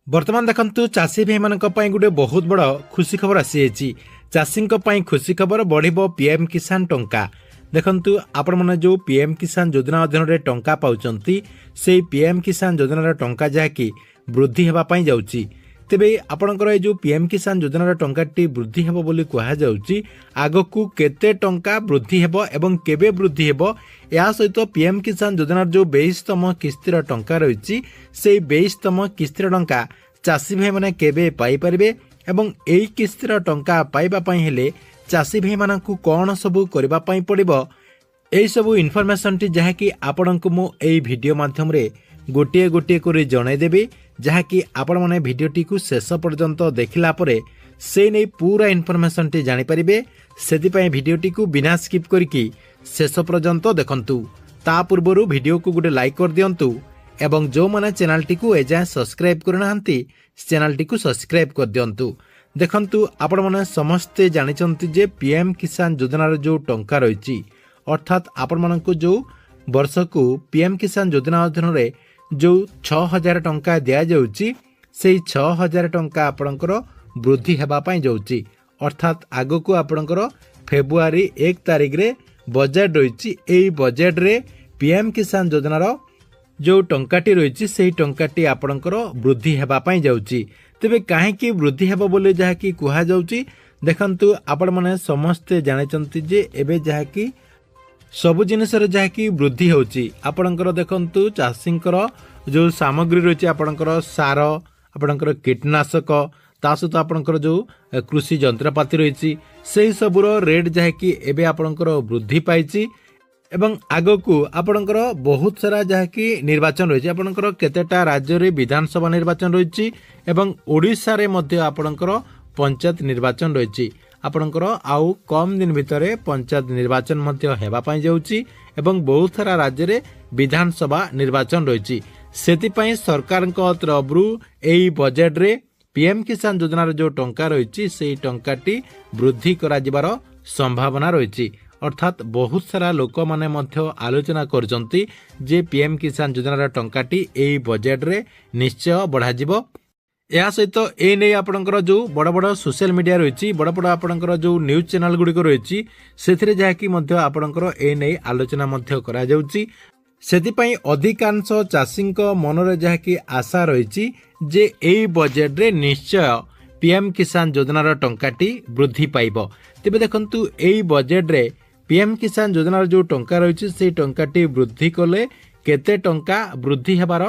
ବର୍ତ୍ତମାନ ଦେଖନ୍ତୁ, ଚାଷୀ ଭାଇମାନଙ୍କ ପାଇଁ ଗୋଟେ ବହୁତ ବଡ଼ ଖୁସି ଖବର ଆସିଯାଇଛି। ଚାଷୀଙ୍କ ପାଇଁ ଖୁସି ଖବର, ବଢ଼ିବ ପିଏମ୍ କିଷାନ ଟଙ୍କା। ଦେଖନ୍ତୁ, ଆପଣମାନେ ଯେଉଁ ପିଏମ୍ କିଷାନ ଯୋଜନା ଅଧୀନରେ ଟଙ୍କା ପାଉଛନ୍ତି, ସେଇ ପିଏମ୍ କିଷାନ ଯୋଜନାର ଟଙ୍କା ଯାହାକି ବୃଦ୍ଧି ହେବା ପାଇଁ ଯାଉଛି। ତେବେ ଆପଣଙ୍କର ଏଇ ଯେଉଁ ପିଏମ୍ କିଷାନ ଯୋଜନାର ଟଙ୍କାଟି ବୃଦ୍ଧି ହେବ ବୋଲି କୁହାଯାଉଛି, ଆଗକୁ କେତେ ଟଙ୍କା ବୃଦ୍ଧି ହେବ ଏବଂ କେବେ ବୃଦ୍ଧି ହେବ, ଏହା ସହିତ ପିଏମ୍ କିଷାନ ଯୋଜନାର ଯେଉଁ 22ତମ କିସ୍ତିର ଟଙ୍କା ରହିଛି, ସେଇ 22ତମ କିସ୍ତିର ଟଙ୍କା ଚାଷୀ ଭାଇମାନେ କେବେ ପାଇପାରିବେ ଏବଂ ଏଇ କିସ୍ତିର ଟଙ୍କା ପାଇବା ପାଇଁ ହେଲେ ଚାଷୀ ଭାଇମାନଙ୍କୁ କ'ଣ ସବୁ କରିବା ପାଇଁ ପଡ଼ିବ, ଏହିସବୁ ଇନଫର୍ମେସନଟି ଯାହାକି ଆପଣଙ୍କୁ ମୁଁ ଏଇ ଭିଡ଼ିଓ ମାଧ୍ୟମରେ ଗୋଟିଏ ଗୋଟିଏ କରି ଜଣାଇଦେବି, ଯାହାକି ଆପଣମାନେ ଭିଡ଼ିଓଟିକୁ ଶେଷ ପର୍ଯ୍ୟନ୍ତ ଦେଖିଲା ପରେ ସେ ନେଇ ପୁରା ଇନଫର୍ମେସନଟି ଜାଣିପାରିବେ। ସେଥିପାଇଁ ଭିଡ଼ିଓଟିକୁ ବିନା ସ୍କିପ୍ କରିକି ଶେଷ ପର୍ଯ୍ୟନ୍ତ ଦେଖନ୍ତୁ। ତା ପୂର୍ବରୁ ଭିଡ଼ିଓକୁ ଗୋଟେ ଲାଇକ୍ କରିଦିଅନ୍ତୁ ଏବଂ ଯେଉଁମାନେ ଚ୍ୟାନେଲଟିକୁ ଏଯାଏଁ ସବସ୍କ୍ରାଇବ୍ କରିନାହାନ୍ତି, ଚ୍ୟାନେଲଟିକୁ ସବସ୍କ୍ରାଇବ୍ କରିଦିଅନ୍ତୁ। ଦେଖନ୍ତୁ, ଆପଣମାନେ ସମସ୍ତେ ଜାଣିଛନ୍ତି ଯେ ପିଏମ୍ କିଷାନ ଯୋଜନାର ଯେଉଁ ଟଙ୍କା ରହିଛି, ଅର୍ଥାତ୍ ଆପଣମାନଙ୍କୁ ଯେଉଁ ବର୍ଷକୁ ପିଏମ୍ କିଷାନ ଯୋଜନା ଅଧୀନରେ ଯେଉଁ 6000 ଟଙ୍କା ଦିଆଯାଉଛି, ସେଇ 6000 ଟଙ୍କା ଆପଣଙ୍କର ବୃଦ୍ଧି ହେବା ପାଇଁ ଯାଉଛି। ଅର୍ଥାତ୍ ଆଗକୁ ଆପଣଙ୍କର ଫେବୃଆରୀ 1 ତାରିଖରେ ବଜେଟ୍ ରହିଛି। ଏଇ ବଜେଟ୍ରେ ପିଏମ୍ କିଷାନ ଯୋଜନାର ଯେଉଁ ଟଙ୍କାଟି ରହିଛି, ସେଇ ଟଙ୍କାଟି ଆପଣଙ୍କର ବୃଦ୍ଧି ହେବା ପାଇଁ ଯାଉଛି। ତେବେ କାହିଁକି ବୃଦ୍ଧି ହେବ ବୋଲି ଯାହାକି କୁହାଯାଉଛି? ଦେଖନ୍ତୁ, ଆପଣମାନେ ସମସ୍ତେ ଜାଣିଛନ୍ତି ଯେ ଏବେ ଯାହାକି ସବୁ ଜିନିଷରେ ଯାହାକି ବୃଦ୍ଧି ହେଉଛି। ଆପଣଙ୍କର ଦେଖନ୍ତୁ, ଚାଷୀଙ୍କର ଯେଉଁ ସାମଗ୍ରୀ ରହିଛି, ଆପଣଙ୍କର ସାର, ଆପଣଙ୍କର କୀଟନାଶକ, ତା ସହିତ ଆପଣଙ୍କର ଯେଉଁ କୃଷି ଯନ୍ତ୍ରପାତି ରହିଛି, ସେହି ସବୁର ରେଟ୍ ଯାହାକି ଏବେ ଆପଣଙ୍କର ବୃଦ୍ଧି ପାଇଛି। ଏବଂ ଆଗକୁ ଆପଣଙ୍କର ବହୁତ ସାରା ଯାହାକି ନିର୍ବାଚନ ରହିଛି, ଆପଣଙ୍କର କେତେଟା ରାଜ୍ୟରେ ବିଧାନସଭା ନିର୍ବାଚନ ରହିଛି ଏବଂ ଓଡ଼ିଶାରେ ମଧ୍ୟ ଆପଣଙ୍କର ପଞ୍ଚାୟତ ନିର୍ବାଚନ ରହିଛି। ଆପଣଙ୍କର ଆଉ କମ୍ ଦିନ ଭିତରେ ପଞ୍ଚାୟତ ନିର୍ବାଚନ ମଧ୍ୟ ହେବା ପାଇଁ ଯାଉଛି ଏବଂ ବହୁତ ସାରା ରାଜ୍ୟରେ ବିଧାନସଭା ନିର୍ବାଚନ ରହିଛି। ସେଥିପାଇଁ ସରକାରଙ୍କ ତରଫରୁ ଏଇ ବଜେଟରେ ପିଏମ୍ କିଷାନ ଯୋଜନାର ଯେଉଁ ଟଙ୍କା ରହିଛି, ସେଇ ଟଙ୍କାଟି ବୃଦ୍ଧି କରାଯିବାର ସମ୍ଭାବନା ରହିଛି। ଅର୍ଥାତ୍ ବହୁତ ସାରା ଲୋକମାନେ ମଧ୍ୟ ଆଲୋଚନା କରୁଛନ୍ତି ଯେ ପିଏମ୍ କିଷାନ ଯୋଜନାର ଟଙ୍କାଟି ଏଇ ବଜେଟରେ ନିଶ୍ଚୟ ବଢ଼ାଯିବ। ଏହା ସହିତ ଏ ନେଇ ଆପଣଙ୍କର ଯେଉଁ ବଡ଼ ବଡ଼ ସୋସିଆଲ ମିଡ଼ିଆ ରହିଛି, ବଡ଼ ବଡ଼ ଆପଣଙ୍କର ଯେଉଁ ନ୍ୟୁଜ୍ ଚ୍ୟାନେଲ ଗୁଡ଼ିକ ରହିଛି, ସେଥିରେ ଯାହାକି ମଧ୍ୟ ଆପଣଙ୍କର ଏ ନେଇ ଆଲୋଚନା ମଧ୍ୟ କରାଯାଉଛି। ସେଥିପାଇଁ ଅଧିକାଂଶ ଚାଷୀଙ୍କ ମନରେ ଯାହାକି ଆଶା ରହିଛି ଯେ ଏଇ ବଜେଟରେ ନିଶ୍ଚୟ ପିଏମ୍ କିଷାନ ଯୋଜନାର ଟଙ୍କାଟି ବୃଦ୍ଧି ପାଇବ। ତେବେ ଦେଖନ୍ତୁ, ଏଇ ବଜେଟରେ ପିଏମ୍ କିଷାନ ଯୋଜନାର ଯେଉଁ ଟଙ୍କା ରହିଛି, ସେଇ ଟଙ୍କାଟି ବୃଦ୍ଧି କଲେ କେତେ ଟଙ୍କା ବୃଦ୍ଧି ହେବାର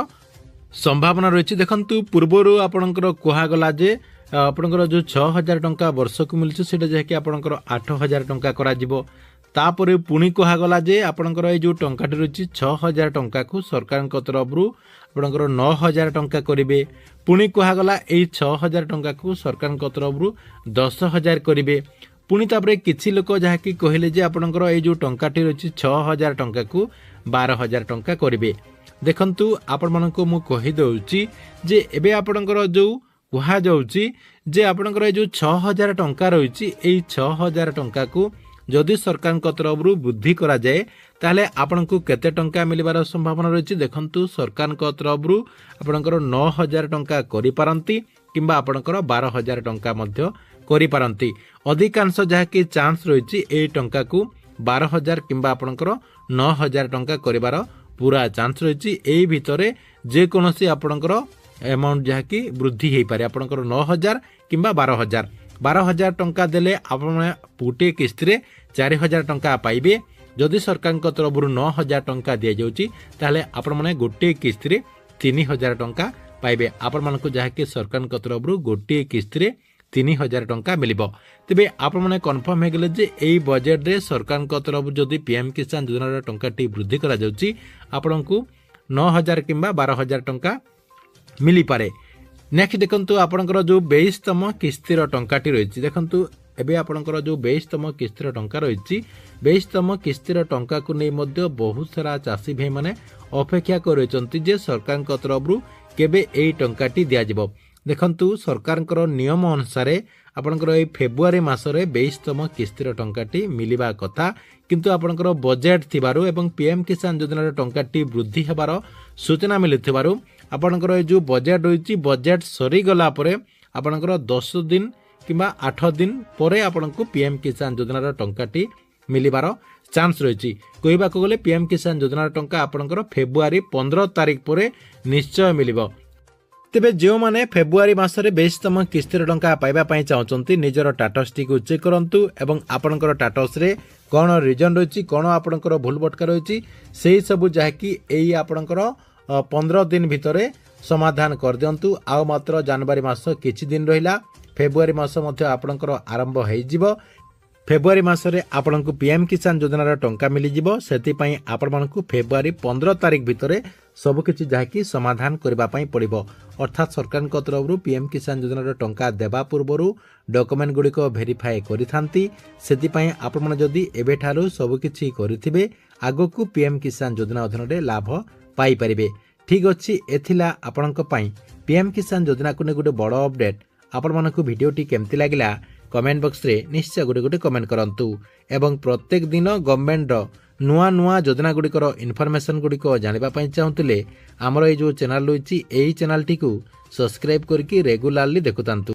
ସମ୍ଭାବନା ରହିଛି? ଦେଖନ୍ତୁ, ପୂର୍ବରୁ ଆପଣଙ୍କର କୁହାଗଲା ଯେ ଆପଣଙ୍କର ଯେଉଁ 6000 ଟଙ୍କା ବର୍ଷକୁ ମିଳୁଛି, ସେଇଟା ଯାହାକି ଆପଣଙ୍କର 8000 ଟଙ୍କା କରାଯିବ। ତାପରେ ପୁଣି କୁହାଗଲା ଯେ ଆପଣଙ୍କର ଏଇ ଯେଉଁ ଟଙ୍କାଟି ରହିଛି, 6000 ଟଙ୍କାକୁ ସରକାରଙ୍କ ତରଫରୁ ଆପଣଙ୍କର 9000 ଟଙ୍କା କରିବେ। ପୁଣି କୁହାଗଲା ଏଇ 6000 ଟଙ୍କାକୁ ସରକାରଙ୍କ ତରଫରୁ 10,000 କରିବେ। ପୁଣି ତାପରେ କିଛି ଲୋକ ଯାହାକି କହିଲେ ଯେ ଆପଣଙ୍କର ଏଇ ଯେଉଁ ଟଙ୍କାଟି ରହିଛି, 6000 ଟଙ୍କାକୁ 12,000 ଟଙ୍କା କରିବେ। ଦେଖନ୍ତୁ, ଆପଣମାନଙ୍କୁ ମୁଁ କହିଦେଉଛି ଯେ ଏବେ ଆପଣଙ୍କର ଯେଉଁ କୁହାଯାଉଛି ଯେ ଆପଣଙ୍କର ଏଇ ଯେଉଁ 6000 ଟଙ୍କା ରହିଛି, ଏଇ 6000 ଟଙ୍କାକୁ ଯଦି ସରକାରଙ୍କ ତରଫରୁ ବୃଦ୍ଧି କରାଯାଏ, ତାହେଲେ ଆପଣଙ୍କୁ କେତେ ଟଙ୍କା ମିଳିବାର ସମ୍ଭାବନା ରହିଛି? ଦେଖନ୍ତୁ, ସରକାରଙ୍କ ତରଫରୁ ଆପଣଙ୍କର 9000 ଟଙ୍କା କରିପାରନ୍ତି କିମ୍ବା ଆପଣଙ୍କର 12,000 ଟଙ୍କା ମଧ୍ୟ କରିପାରନ୍ତି। ଅଧିକାଂଶ ଯାହାକି ଚାନ୍ସ ରହିଛି, ଏଇ ଟଙ୍କାକୁ 12,000 କିମ୍ବା ଆପଣଙ୍କର 9000 ଟଙ୍କା କରିବାର ପୁରା ଚାନ୍ସ ରହିଛି। ଏଇ ଭିତରେ ଯେକୌଣସି ଆପଣଙ୍କର ଆମାଉଣ୍ଟ ଯାହାକି ବୃଦ୍ଧି ହେଇପାରେ, ଆପଣଙ୍କର 9000 କିମ୍ବା 12,000। 12,000 ଟଙ୍କା ଦେଲେ ଆପଣ ଗୋଟିଏ କିସ୍ତିରେ 4000 ଟଙ୍କା ପାଇବେ। ଯଦି ସରକାରଙ୍କ ତରଫରୁ 9000 ଟଙ୍କା ଦିଆଯାଉଛି, ତାହେଲେ ଆପଣମାନେ ଗୋଟିଏ କିସ୍ତିରେ 3000 ଟଙ୍କା ପାଇବେ। ଆପଣମାନଙ୍କୁ ଯାହାକି ସରକାରଙ୍କ ତରଫରୁ ଗୋଟିଏ କିସ୍ତିରେ 3000 ଟଙ୍କା ମିଳିବ। ତେବେ ଆପଣମାନେ କନଫର୍ମ ହେଇଗଲେ ଯେ ଏଇ ବଜେଟରେ ସରକାରଙ୍କ ତରଫରୁ ଯଦି ପିଏମ୍ କିଷାନ ଯୋଜନାର ଟଙ୍କାଟି ବୃଦ୍ଧି କରାଯାଉଛି, ଆପଣଙ୍କୁ 9000 କିମ୍ବା 12,000 ଟଙ୍କା ମିଳିପାରେ। ନେକ୍ସଟ ଦେଖନ୍ତୁ, ଆପଣଙ୍କର ଯେଉଁ 22ତମ କିସ୍ତିର ଟଙ୍କାଟି ରହିଛି। ଦେଖନ୍ତୁ, ଏବେ ଆପଣଙ୍କର ଯେଉଁ 22ତମ କିସ୍ତିର ଟଙ୍କା ରହିଛି, 22ତମ କିସ୍ତିର ଟଙ୍କାକୁ ନେଇ ମଧ୍ୟ ବହୁତ ସାରା ଚାଷୀ ଭାଇମାନେ ଅପେକ୍ଷା କରିଛନ୍ତି ଯେ ସରକାରଙ୍କ ତରଫରୁ କେବେ ଏଇ ଟଙ୍କାଟି ଦିଆଯିବ। ଦେଖନ୍ତୁ, ସରକାରଙ୍କର ନିୟମ ଅନୁସାରେ ଆପଣଙ୍କର ଏଇ ଫେବୃଆରୀ ମାସରେ 22ତମ କିସ୍ତିର ଟଙ୍କାଟି ମିଳିବା କଥା, କିନ୍ତୁ ଆପଣଙ୍କର ବଜେଟ୍ ଥିବାରୁ ଏବଂ ପିଏମ୍ କିଷାନ ଯୋଜନାର ଟଙ୍କାଟି ବୃଦ୍ଧି ହେବାର ସୂଚନା ମିଳୁଥିବାରୁ ଆପଣଙ୍କର ଏ ଯେଉଁ ବଜେଟ୍ ରହିଛି, ବଜେଟ୍ ସରିଗଲା ପରେ ଆପଣଙ୍କର 10 ଦିନ କିମ୍ବା 8 ଦିନ ପରେ ଆପଣଙ୍କୁ ପିଏମ୍ କିଷାନ ଯୋଜନାର ଟଙ୍କାଟି ମିଳିବାର ଚାନ୍ସ ରହିଛି। କହିବାକୁ ଗଲେ ପିଏମ୍ କିଷାନ ଯୋଜନାର ଟଙ୍କା ଆପଣଙ୍କର ଫେବୃଆରୀ 15 ତାରିଖ ପରେ ନିଶ୍ଚୟ ମିଳିବ। ତେବେ ଯେଉଁମାନେ ଫେବୃଆରୀ ମାସରେ 22ତମ କିସ୍ତିର ଟଙ୍କା ପାଇବା ପାଇଁ ଚାହୁଁଛନ୍ତି, ନିଜର ଷ୍ଟାଟସ୍ଟିକୁ ଚେକ୍ କରନ୍ତୁ ଏବଂ ଆପଣଙ୍କର ଷ୍ଟାଟସ୍ରେ କ'ଣ ରିଜନ୍ ରହିଛି, କ'ଣ ଆପଣଙ୍କର ଭୁଲ ଭଟକା ରହିଛି, ସେହି ସବୁ ଯାହାକି ଏଇ ଆପଣଙ୍କର 15 ଦିନ ଭିତରେ ସମାଧାନ କରିଦିଅନ୍ତୁ। ଆଉ ମାତ୍ର ଜାନୁଆରୀ ମାସ କିଛି ଦିନ ରହିଲା, ଫେବୃଆରୀ ମାସ ମଧ୍ୟ ଆପଣଙ୍କର ଆରମ୍ଭ ହେଇଯିବ। ଫେବୃଆରୀ ମାସରେ ଆପଣଙ୍କୁ ପିଏମ୍ କିଷାନ ଯୋଜନାର ଟଙ୍କା ମିଳିଯିବ। ସେଥିପାଇଁ ଆପଣମାନଙ୍କୁ ଫେବୃଆରୀ 15 ତାରିଖ ଭିତରେ ସବୁକିଛି ଯାହାକି ସମାଧାନ କରିବା ପାଇଁ ପଡ଼ିବ। ଅର୍ଥାତ୍ ସରକାରଙ୍କ ତରଫରୁ ପିଏମ୍ କିଷାନ ଯୋଜନାର ଟଙ୍କା ଦେବା ପୂର୍ବରୁ ଡକୁମେଣ୍ଟ ଗୁଡ଼ିକ ଭେରିଫାଏ କରିଥାନ୍ତି। ସେଥିପାଇଁ ଆପଣମାନେ ଯଦି ଏବେଠାରୁ ସବୁକିଛି କରିଥିବେ, ଆଗକୁ ପିଏମ୍ କିଷାନ ଯୋଜନା ଅଧୀନରେ ଲାଭ ପାଇପାରିବେ। ଠିକ୍ ଅଛି, ଏ ଥିଲା ଆପଣଙ୍କ ପାଇଁ ପିଏମ୍ କିଷାନ ଯୋଜନାକୁ ନେଇ ଗୋଟେ ବଡ଼ ଅପଡେଟ୍। ଆପଣମାନଙ୍କୁ ଭିଡ଼ିଓଟି କେମିତି ଲାଗିଲା, କମେଣ୍ଟ ବକ୍ସରେ ନିଶ୍ଚୟ ଗୋଟେ ଗୋଟେ କମେଣ୍ଟ କରନ୍ତୁ ଏବଂ ପ୍ରତ୍ୟେକ ଦିନ ଗଭର୍ଣ୍ଣମେଣ୍ଟର ନୂଆ ନୂଆ ଯୋଜନା ଗୁଡ଼ିକର ଇନଫର୍ମେସନ୍ ଗୁଡ଼ିକ ଜାଣିବା ପାଇଁ ଚାହୁଁଥିଲେ ଆମର ଏଇ ଯେଉଁ ଚ୍ୟାନେଲ୍ ରହିଛି, ଏହି ଚ୍ୟାନେଲଟିକୁ ସବସ୍କ୍ରାଇବ୍ କରିକି ରେଗୁଲାରଲି ଦେଖୁଥାନ୍ତୁ।